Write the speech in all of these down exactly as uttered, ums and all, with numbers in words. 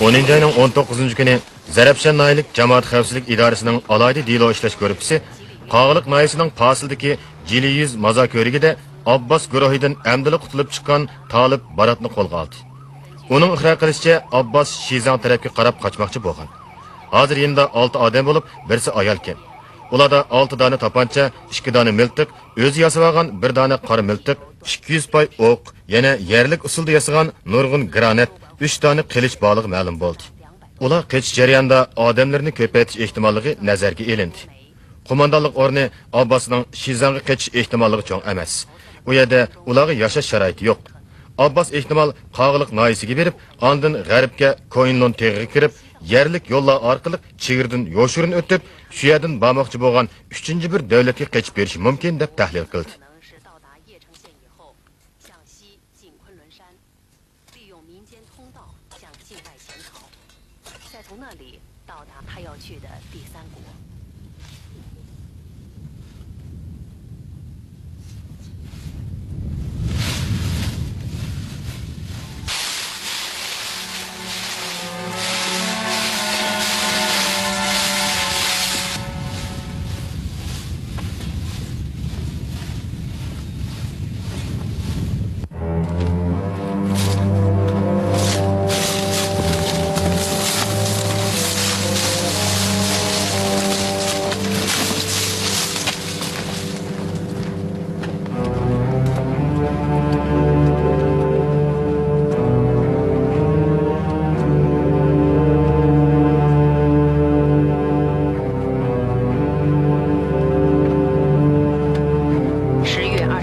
ئونىنچى ئاينىڭ ئون توققۇزىنچى كۈنى زەرەپشان ناھىيەلىك جامائەت خەۋپسىزلىك ئىدارىسىنىڭ ئالاھىدە دېلو ئىشلەش گۇرۇپپىسى قاغىلىق ناھىيەسىنىڭ پاسىلدىكى جىلى يۈز مازار كۆۋرۈكىدە ئابباس گۇرۇھىدىن ئەمدىلا قۇتۇلۇپ چىققان تالىپ باراتنى قولغا ئالدى. ئۇنىڭ ئىقرار قىلىشىچە، ئابباس شىزاڭ تەرەپكە قاراپ قاچماقچى بولغان. ھازىر يېنىدا ئالتە ئادەم بولۇپ، بىرسى ئايالكەن. ئۇلاردا ئالتە دانە تاپانچا، ئىككى دانە مىلتىق، ئۆزى ياسىۋالغان بىر دانە قارا مىلتىق، ئىككى يۈز پاي ئوق، يەنە يەرلىك ئۇسۇلدا ياسىغان نۇرغۇن گرانات، ئۈچ دانە قىلىچ بارلىقى مەلۇم بولدى. ئۇلار قېچىش جەريانىدا ئادەملىرىنى كۆپەيتىش ئېھتىماللىقى نەزەرگە ئېلىندى. قوماندانلىق ئورنى ئابباسنىڭ شىزاڭغا قېچىش ئېھتىماللىقى چوڭ ئەمەس. ئۇ يەردە ئۇلارغا ياشاش شارائىتى يوق. ئابباس ئېھتىمال قاغىلىق ناھىيەسىگە بېرىپ، ئاندىن غەربكە كوينلۇن تېغىغا كىرىپ، يەرلىك يوللار ئارقىلىق چېگرىدىن يوشۇرۇن ئۆتۈپ، شۇ يەردىن بارماقچى بولغان ئۈچىنچى بىر دۆلەتكە قېچىپ بېرىشى مۇمكىن، دەپ تەھلىل قىلدى. 利用民间通道向境外潜逃，再从那里到达他要去的第三国。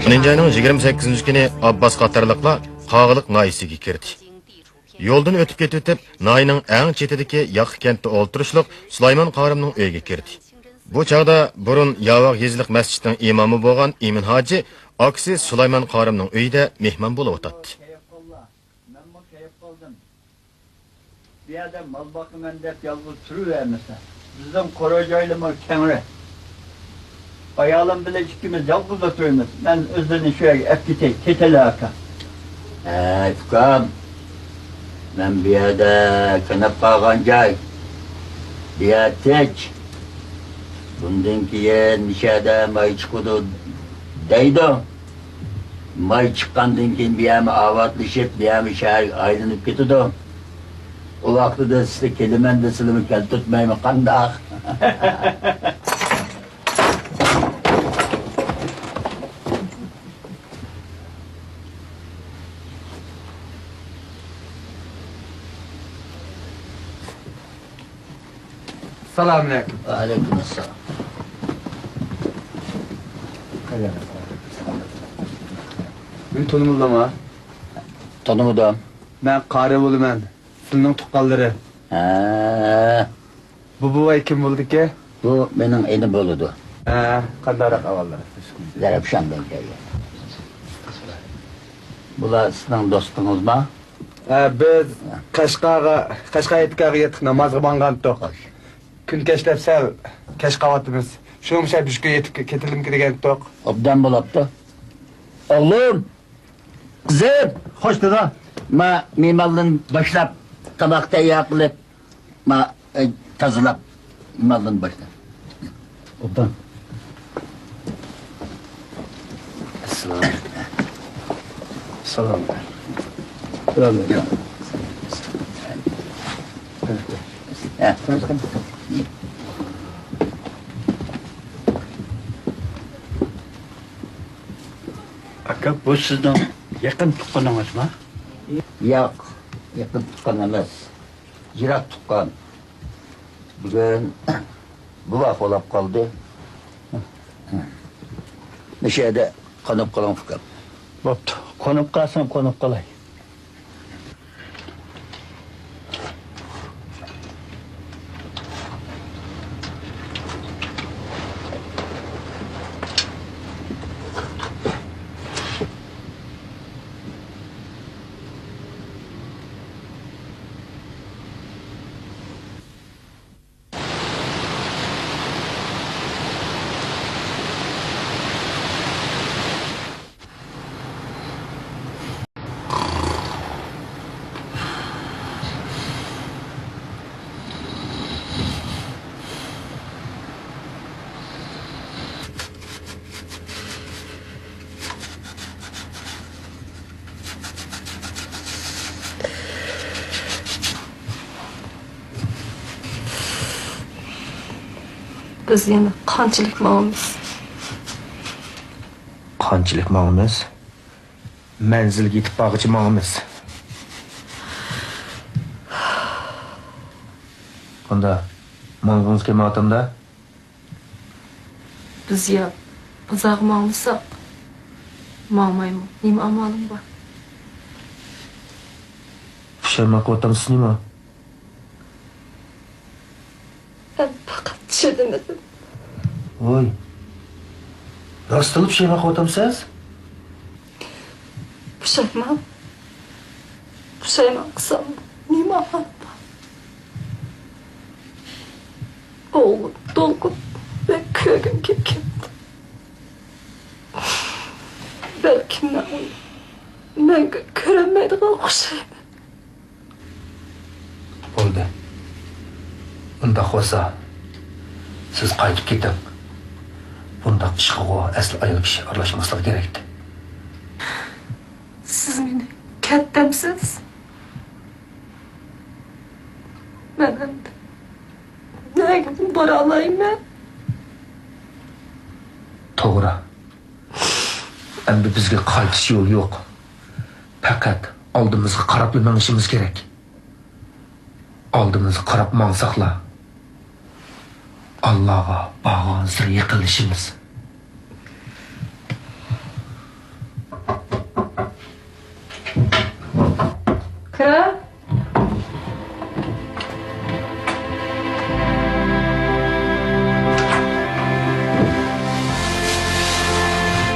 ئونىنچى ئاينىڭ يىگىرمە سەككىزىنچى كۈنى ئابباس قاتارلىقلار قاغىلىق ناھىيەسىگە كىردى. يولدىن ئۆتۈپ كېتىۋېتىپ، ناھىيەنىڭ ئەڭ چېتىدىكى ياقا كەنتتە ئولتۇرۇشلۇق سۇلايمان قارىمنىڭ ئۆيىگە كىردى. بۇ چاغدا بۇرۇن ياۋاق يېزىلىق مەسچىتنىڭ ئىمامى بولغان ئىمىن ھاجى ئاكىسى سۇلايمان قارىمنىڭ ئۆيىدە مېھمان بولۇۋاتاتتى. مەنمۇ كېيىپ قالدىم. بۇ يەردە مال باقىمەن دەپ يالغۇز تۇرۇۋەرمىسە، بىزنىڭ قورۇ جايلىرىمۇ كەڭرى. ئايالىم بىلەن ئىككىمىز يالغۇز ئولتۇرىمىز. مەن ئۆزلىرىنى شۇ يەرگە ئەپ كېتەي، كېتەلە ئاكا. ھەي، ئۇكام، مەن بۇ يەردە كۆنۈپ قالغان جاي. بۇ يەر تىنچ. بۇندىن كېيىن مۇشۇ يەردە ماي چىقىدۇ دەيدۇ. ماي چىققاندىن كېيىن بۇ يەرمۇ ئاۋاتلىشىپ، بۇ يەرمۇ شەھەرگە ئايلىنىپ كېتىدۇ. ئۇ ۋاقتىدا سىلەر كېلىمەن دېسىلىمۇ كەلتۈرتمەيمەن، قانداق؟ سالامۇئەلەيكۇم. ۋەئەلەيكۇم ئەسسالام. مېنى تونۇمىدىڭلارمۇ؟ تونۇمىدىم. مەن قارى بولىمەن. سىلىنىڭ تۇغقانلىرى. ھە. بۇ بوۋاي كىم بولىدىكى؟ بۇ مېنىڭ ئىنىم بولىدۇ. ھە، قانداقراق ئەھۋاللار؟ زەرەپشاندىن كەلگەن. بۇلار سىزنىڭ دوستىڭىزمۇ؟ ھە، بىز قەشقەرگە، قەشقەر ئېتىقەگە يېتىپ نامازغا ماڭغانتۇق. خوش. كۈن كەچلەپ سەل كەچ قاۋاتىمىز. شۇنىڭ بىلەن بىر كۈن يېتىپ كېتىلىمىكى دېگەنتۇق. ئوبدان بولاپتۇ. ئوغلۇم! قىزىم! خوش، دادا. ما مېھمانلىرىنى باشلاپ، تاماق تەييار قىلىپ، ما، ئە، تازىلاپ، مېھمانلىرىنى باشلاپ. ئوبدان. ئەسسالام. سالام. بىرادەر. ھە. ئاكا، بۇ سىزنىڭ يېقىن تۇغقىنىڭىزمۇ؟ ياق، يېقىن تۇغقان ئەمەس. يىراق تۇغقان. بۈگۈن بوۋاق بولاپ قالدى. مۇشۇ يەردە قونۇپ قېلىڭ، ئۇكام. بوپتۇ، قونۇپ قالسام قونۇپ قالاي. بىز يەنە قانچىلىك ماڭىمىز؟ قانچىلىك ماڭىمىز؟ مەنزىلگە يېتىپ بارغىچە ماڭىمىز. قانداق؟ ماڭغۇڭىز كەلمەيۋاتامدا؟ بىز يا بازارغا ماڭمىساق، ماڭمايمۇ نېمە ئامالىم بار؟ پۇشايمان قىلىۋاتامسىز نېمە؟ مەن پەقەت چىدىمىدىم. ۋوي، راستلا پۇشايمان قىلىۋاتامسىز؟ پۇشايمان؟ پۇشايمان قىلسام نېمە ئامال بار؟ ئوغلۇم تولغۇن بەك كۆرگۈم كېلىپ كەتتى. بەلكىم مەن ئۇنى مەڭگۈ كۆرەلمەيدىغان ئوخشايمەن. بولدى. ئۇنداق بولسا، سىز قايتىپ كېتىڭ. بۇنداق ئىشقىغۇ ئەسلى ئايال كىشى ئارىلاشماسلىقى كېرەكتى. سىز مېنى كەت دەمسىز؟ مەن ئەمدى نەگە بارالايمەن؟ توغرا. ئەمدى بىزگە قايتىش يولى يوق. پەقەت ئالدىمىزغا قاراپلا مېڭىشىمىز كېرەك. ئالدىمىزغا قاراپ ماڭساقلا، ئاللاغا بارغانسېرى يېقىنلىشىمىز. كىرە.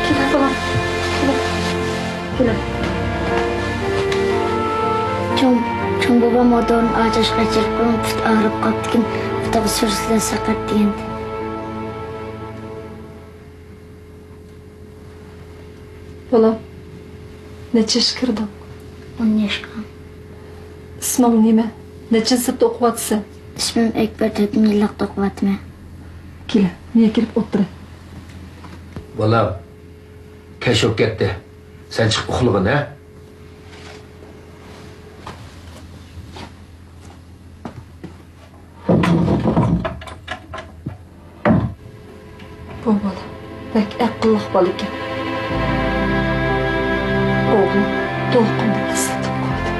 كېلە، بالام. كېلە. كېلە. چوڭ، چوڭ بوۋام موتورنى ئاچاش قېچىرىپ قويۇپ، پۇت ئاغرىپ قاپتىكەن، پۇتىغا سۈرسىلە سەقەت دېگەنتى. بالام، نەچچە ياشقا كىردىڭ؟ ئون ياشقا. ئىسمىڭ نېمە؟ نەچچىنچى سىنىپتا ئوقۇۋاتىسەن؟ ئىسمىم ئەكبەر، تۆتىنچى يىللىقتا ئوقۇۋاتىمەن. كېلە، مېنىڭ يەنە كىرىپ ئولتۇرە. بالام، كەچ بولۇپ كەتتى. سەن چىقىپ ئۇخلىغىن، ھە؟ بۇ بالا بەك ئەقىللىق بالا ئىكەن. ئوغلۇم دولقۇننى ئەسلىتىپ قويدى.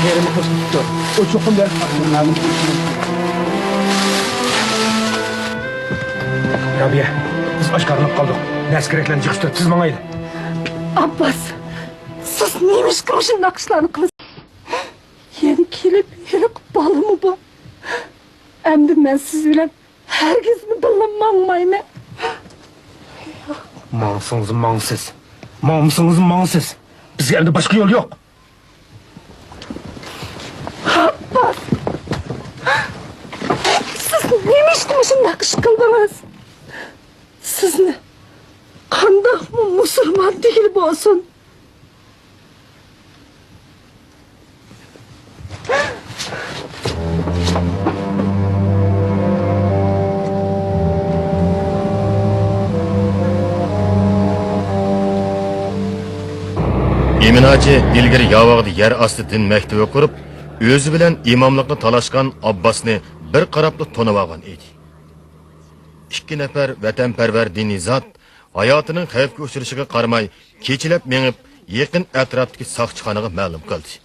يېرىمى قوشۇلۇپتۇ. ئۇ چوقۇم بېرىپ قاپتۇ. رابىيە، بىز ئاشكارىلىنىپ قالدۇق. نەرسە-كېرەكلەرنى يىغىشتۇر، تېز ماڭايلى. ئابباس، سىز نېمىشقا مۇشۇنداق ئىشلارنى قىلىسىز؟ يەنە كېلىپ ھېلىقى بالىمۇ بار. ئەمدى مەن سىز بىلەن ھەرگىزمۇ بىللە ماڭمايمەن. ماڭسىڭىزمۇ ماڭىسىز، ماڭمىسىڭىزمۇ ماڭىسىز. بىزگە ئەمدى باشقا يول يوق. ئابباس! سىز نېمە ئىشقا مۇشۇنداق ئىش قىلدىڭىز؟ سىزنى قانداقمۇ مۇسۇلمان دېگىلى بولسۇن؟ ئىمىن ھاجى ئىلگىرى ياۋاغدا يەر ئاستى دىن مەكتىۋى قۇرۇپ، ئۆزى بىلەن ئىماملىقنى تالاشقان ئابباسنى بىر قاراپلا تونۇۋالغان ئىدى. ئىككى نەپەر ۋەتەنپەرۋەر دىنىي زات ھاياتىنىڭ خەۋپكە ئۇچرىشىغا قارىماي، كېچىلەپ مېڭىپ، يېقىن ئەتراپتىكى ساقچىخانىغا مەلۇم قىلدى.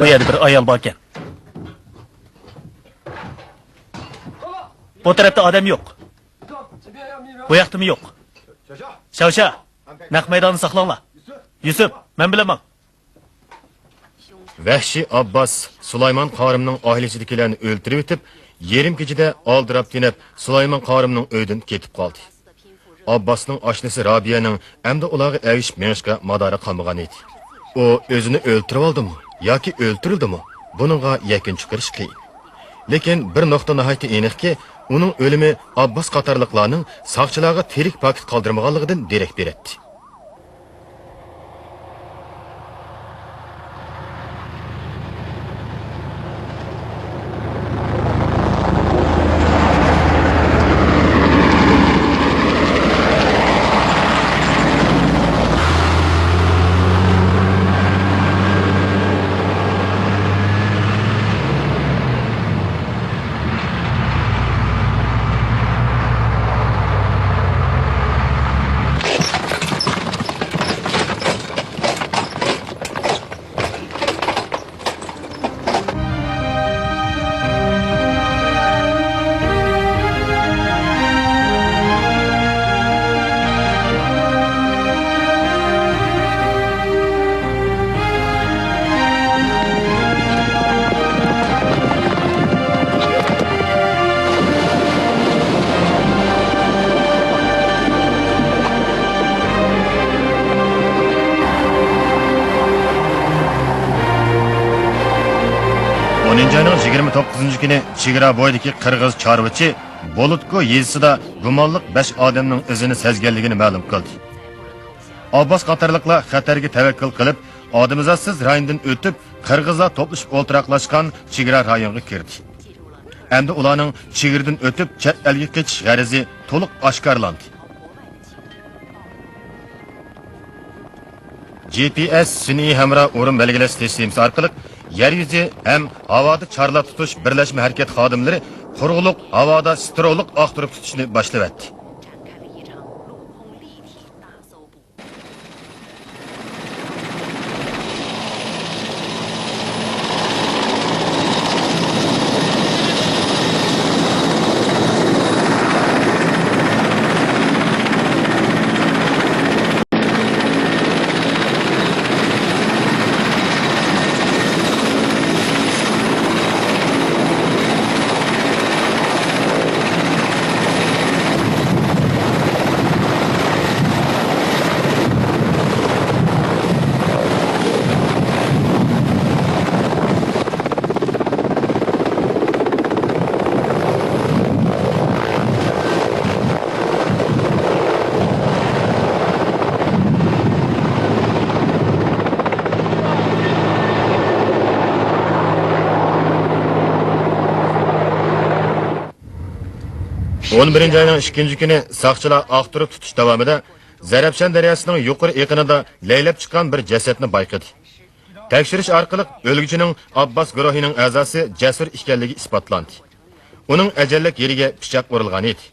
بۇ يەردە بىر ئايال باركەن. بۇ تەرەپتە ئادەم يوق. بۇ ياقتىمۇ يوق. شاۋشا، نەق مەيداننى ساقلاڭلار. يۈسۈپ، مەن بىلەن ماڭ. ۋەھشىي ئابباس سۇلايمان قارىمنىڭ ئائىلىسىدىكىلەرنى ئۆلتۈرۈۋېتىپ، يېرىم كېچىدە ئالدىراپ تېنەپ، سۇلايمان قارىمنىڭ ئۆيىدىن كېتىپ قالدى. ئابباسنىڭ ئاشنىسى رابىيەنىڭ ئەمدى ئۇلارغا ئەگىشىپ مېڭىشقا مادارى قالمىغان ئىدى. ئۇ ئۆزىنى ئۆلتۈرۈۋالدىمۇ ياكى ئۆلتۈرۈلدىمۇ، بۇنىڭغا يەكۈن چىقىرىش قىيىن. لېكىن بىر نۇقتا ناھايىتى ئېنىقكى، ئۇنىڭ ئۆلۈمى ئابباس قاتارلىقلارنىڭ ساقچىلارغا تىرىك پاكىت قالدۇرمىغانلىقىدىن دېرەك بېرەتتى. ئونىنچى ئاينىڭ يىگىرمە توققۇزىنچى كۈنى چېگرا بويىدىكى قىرغىز چارۋىچى بولۇتكو يېزىسىدا گۇمانلىق بەش ئادەمنىڭ ئىزىنى سەزگەنلىكىنى مەلۇم قىلدى. ئابباس قاتارلىقلار خەتەرگە تەۋەككۈل قىلىپ، ئادەمزاتسىز رايوندىن ئۆتۈپ، قىرغىزلار توپلىشىپ ئولتۇراقلاشقان چېگرا رايونىغا كىردى. ئەمدى ئۇلارنىڭ چېگرىدىن ئۆتۈپ، چەت ئەلگە قېچىش غەرىزى تولۇق ئاشكارىلاندى. جي پى ئېس سۈنئىي ھەمراھ ئورۇن بەلگىلەش سىستېمىسى ئارقىلىق يەر يۈزى ھەم ھاۋادا چارلا تۇتۇش بىرلەشمە ھەرىكەت خادىملىرى قۇرغۇلۇق ھاۋادا سترولۇق ئاختۇرۇپ تۇتۇشنى باشلىۋەتتى. ئون بىرىنچى ئاينىڭ ئىككىنچى كۈنى ساقچىلار ئاختۇرۇپ تۇتۇش داۋامىدا زەرەپشان دەرياسىنىڭ يۇقىرى ئېقىنىدا لەيلەپ چىققان بىر جەسەتنى بايقىدى. تەكشۈرۈش ئارقىلىق ئۆلگۈچىنىڭ ئابباس گۇرۇھىنىڭ ئەزاسى جەسۇر ئىكەنلىكى ئىسپاتلاندى. ئۇنىڭ ئەجەللىك يېرىگە پىچاق ئۇرۇلغان ئىدى.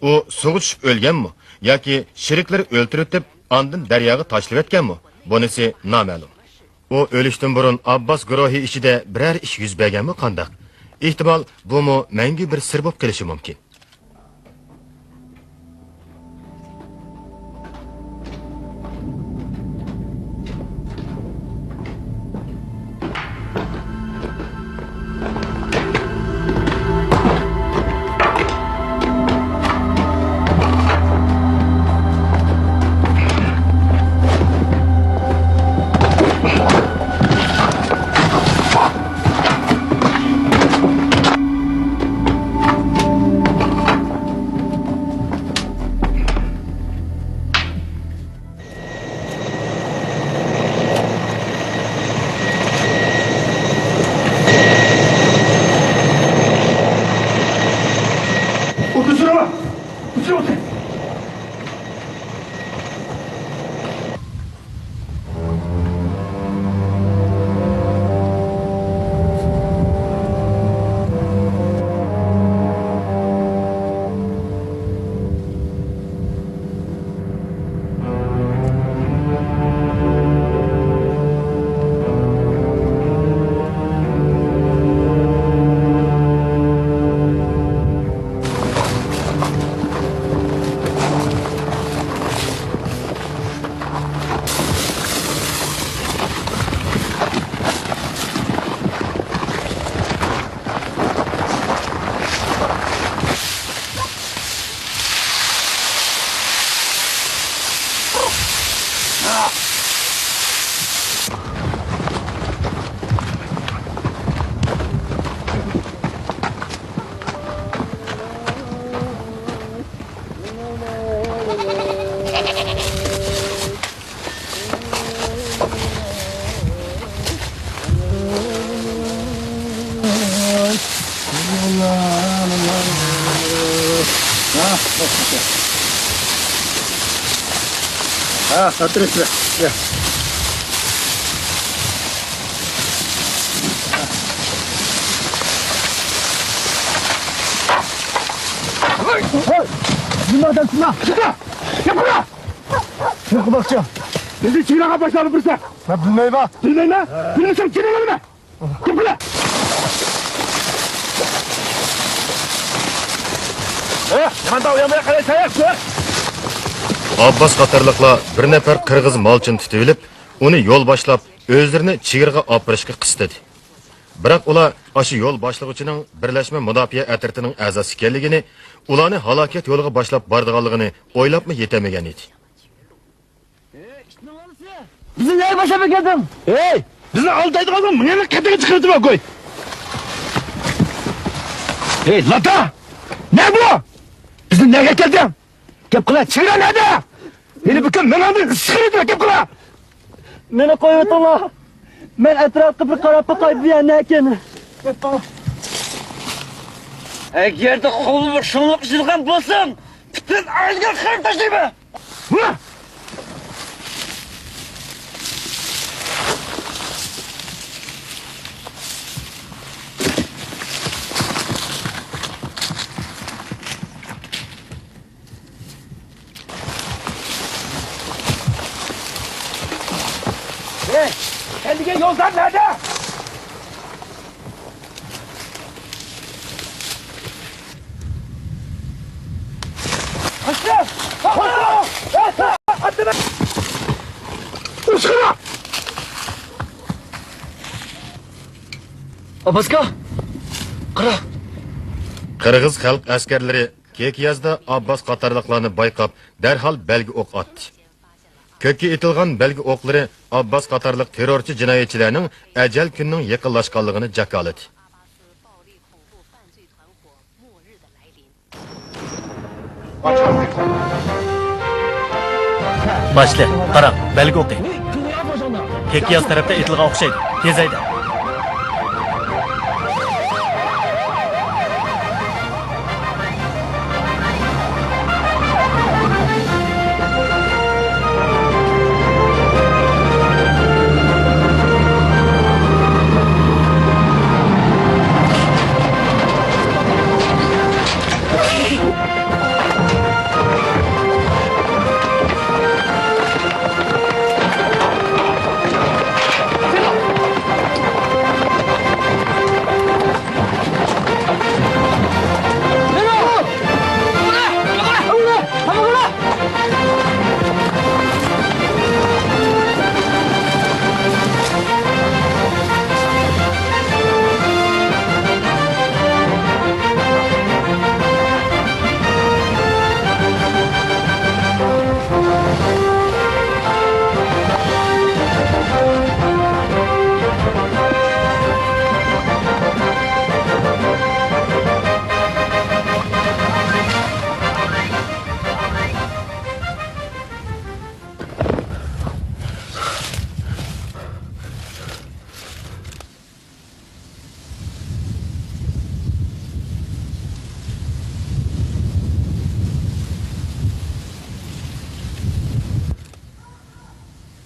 ئۇ سۇغا چۈشۈپ ئۆلگەنمۇ ياكى شېرىكلىرى ئۆلتۈرۈۋېتىپ، ئاندىن دەرياغا تاشلىۋەتكەنمۇ؟ بۇنىسى نامەلۇم. ئۇ ئۆلۈشتىن بۇرۇن ئابباس گۇرۇھى ئىچىدە بىرەر ئىش يۈز بەرگەنمۇ قانداق؟ ئېھتىمال، بۇمۇ مەڭگۈ بىر سىر بولۇپ قېلىشى مۇمكىن. Ha, oturun şuraya. Gel. Hey! Bunlardan şuna! Şuna! Yapma! Yok, bakacağım. Bizi çiğneme başladı burası. Ben bilmeyim ha. Bilmeyim ha? Bilmesem çiğneme. Yapma! He, yanda uyanmaya karay sayak. ئابباس قاتارلىقلار بىر نەپەر قىرغىز مالچىنى تۇتۇۋېلىپ، ئۇنى يول باشلاپ، ئۆزلىرىنى چېگرىغا ئاپىرىشقا قىستىدى. بىراق ئۇلار ئاشۇ يول باشلىغۇچىنىڭ بىرلەشمە مۇداپىئە ئەترىتىنىڭ ئەزاسى ئىكەنلىكىنى، ئۇلارنى ھالاكەت يولىغا باشلاپ بارىدىغانلىقىنى ئويلاپمۇ يېتەلمىگەن ئىدى. بىزنى نەگە باشلاپ ئەكەلدىڭ؟ ھەي، بىزنى ئالدايدىغانلار مېنى قېتىڭگە چىقىرىۋېتىمەن، گۇي. ھەي، لاتا! نە بۇ؟ بىزنى نەگە ئەكەلدىڭ؟ گەپ قىلە، چېگرا نەدە؟ ھېلى بۇ كۈن مېڭەمدىن ئىسسىق ئىدى، گەپ قىلە! مېنى قويۇۋېتىڭلار. مەن ئەتراپقا بىر قاراپ باقاي، بۇ يەر نەكەن؟ ئەگەردە قولۇمغا شۇڭلۇق ئىشلىغان بولساڭ، پۈتۈن ئائىلىگە خىرىپ تاشلايمەن! ھەي، كەلگەن يولدار نەدە؟ ئابباسكا! قارا! قىرغىز خەلق ئەسكەرلىرى كېكىيازدا ئابباس قاتارلىقلارنى بايقاپ، دەرھال بەلگە ئوق ئاتتى. كۆككە ئېتىلغان بەلگە ئوقلىرى ئابباس قاتارلىق تېررورچى جىنايەتچىلەرنىڭ ئەجەل كۈنىنىڭ يېقىنلاشقانلىقىنى جاكارلىدى. باشلىق، قاراڭ، بەلگە ئوقى. كېكىياز تەرەپتە ئېتىلغان ئوخشايدۇ. تېز ھەيدە.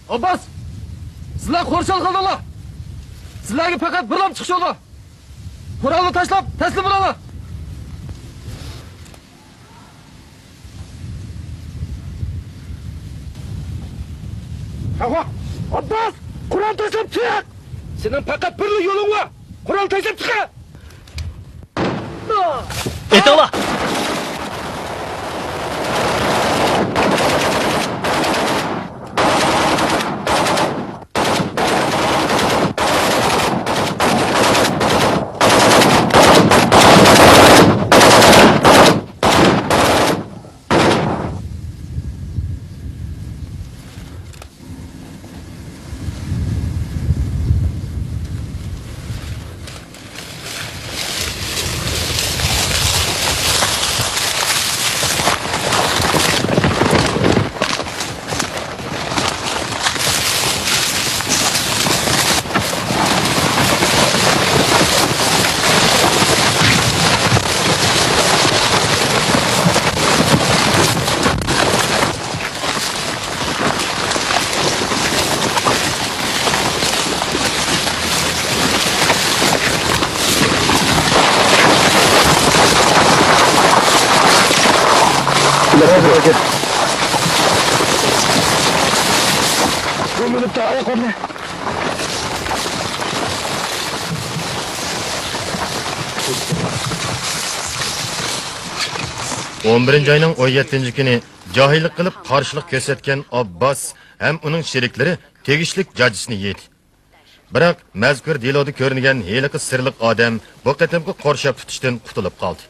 ئابباس! سىلەر قورشاۋ قىلدىڭلار! سىلەرگە پەقەت بىر نام چىقىش يولى! قورالنى تاشلاپ، تەسلىم بولۇڭلار! ئابباس! قورال تاشلاپ چىق! سېنىڭ پەقەت بىرلا يولۇڭ بار! قورال تاشلاپ چىق! ئېتىڭلار! ئون بىرىنچى ئاينىڭ ئون يەتتىنچى كۈنى جاھىللىق قىلىپ قارشىلىق كۆرسەتكەن ئابباس ھەم ئۇنىڭ شېرىكلىرى تېگىشلىك جاجىسىنى يېدى. بىراق مەزكۇر دېلودا كۆرۈنگەن ھېلىقى سىرلىق ئادەم بۇ قېتىمقى قورشاپ تۇتۇشتىن قۇتۇلۇپ قالدى.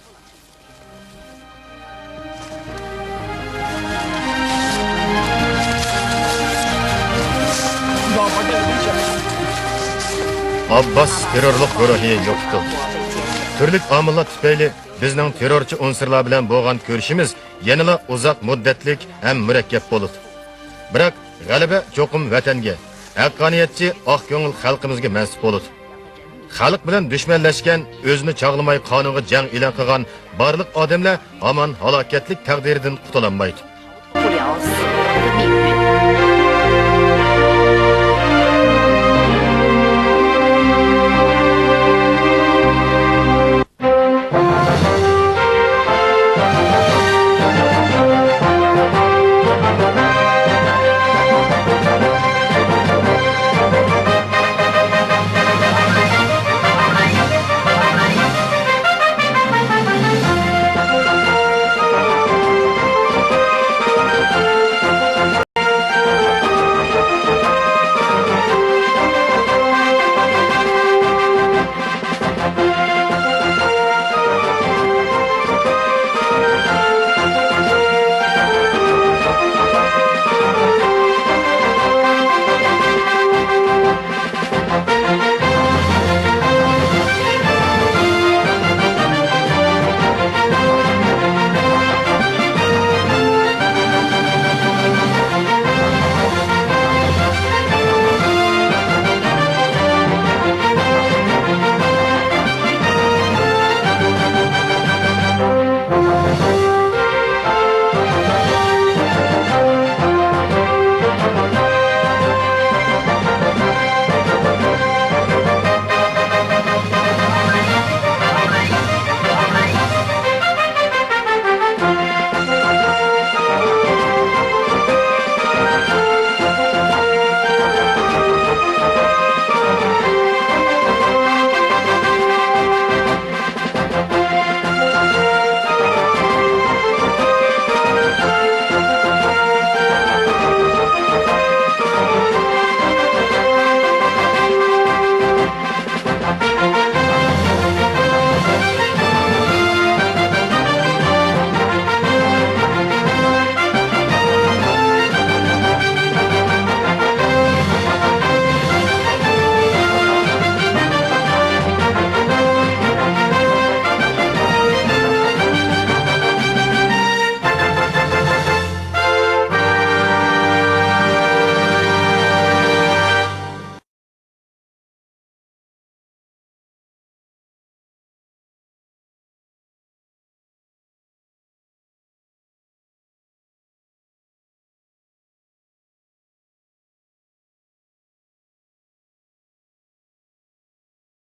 ئابباس تېررورلۇق گۇرۇھى يوقىتىلدى. تۈرلۈك ئامىللار تۈپەيلى بىزنىڭ تېررورچى ئۇنسۇرلار بىلەن بولغان كۆرۈشىمىز يەنىلا ئۇزاق مۇددەتلىك ھەم مۇرەككەپ بولىدۇ. بىراق، غەلىبە چوقۇم ۋەتەنگە، ھەققانىيەتچى، ئاق كۆڭۈل خەلقىمىزگە مەنسۇپ بولىدۇ. خەلق بىلەن دۈشمەنلەشكەن، ئۆزىنى چاغلىماي قانۇنغا جەڭ ئېلان قىلغان بارلىق ئادەملەر ھامان ھالاكەتلىك تەقدىرىدىن قۇتۇلالمايدۇ.